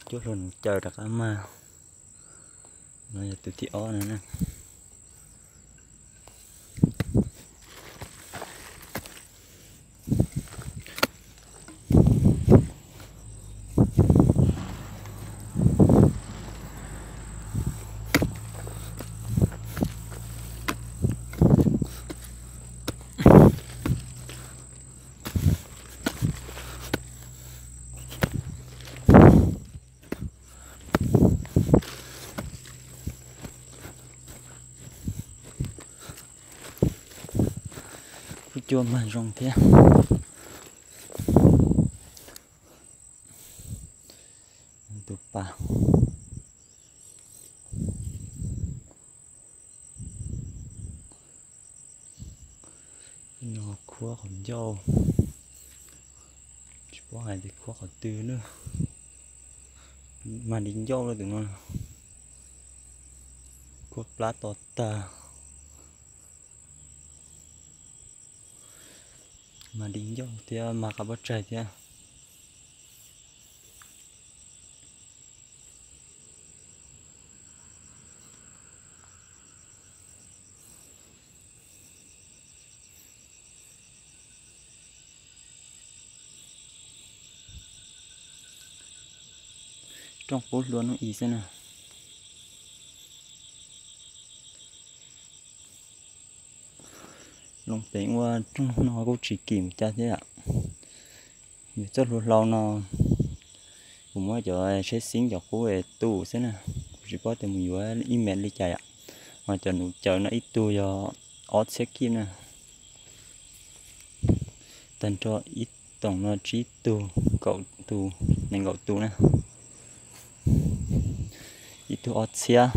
Cuab hlua nuv caws rov qab mag. No yog tus thib ob no na. Kuj cua mag zoo thiab. Tus pas no khuab qhov ncauj, tsis paub hais tias khuab qhov twg na. Mag di ncauj lawm tus no, khuab plab to tag. Mag di ncauj thiab mag qab pob tsaig thiab. Rooj qub hlua hnub i xwb na. Loo peev ua rooj no kuj tsis kim mus cas thiab. Yog txoj hlua hlau no kuv muab cov tsheb xib cov qub tu xwb na, kuv tsis paub tias mus yuav ib mev li cas yom. Mas cov nuv caws no ib tug yog ob txhiab kib na. Tag nrho ib toom no tsib tug, kaum tus, nees nkaum tus na. Ib tug ob txhiab,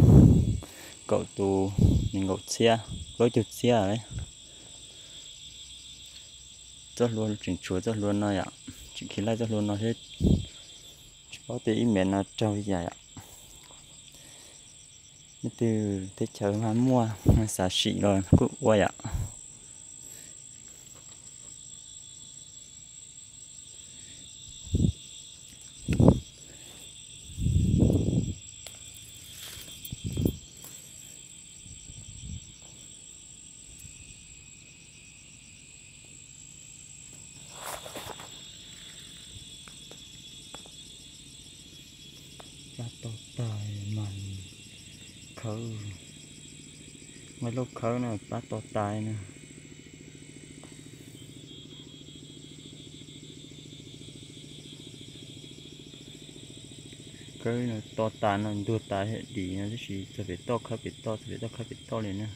kaum tus, nees nkaum txhiab, plaub caug txhiab. Txoj hlua tseem tshuav txoj hlua no yom, tseem khi laij txoj hlua no thiab. Tsis paub tias ib mev no raug li cas yom. Leej twg teb chaws mas muaj mas xav sim los kuj ua yom. Plab to tas mas khawb, nqa lauj khawb na, plab to tas na. Khawb to tas no, ntuag tas dim no, tab sis txog pem toj khawb pem toj, txog pem toj khawb pem toj li na.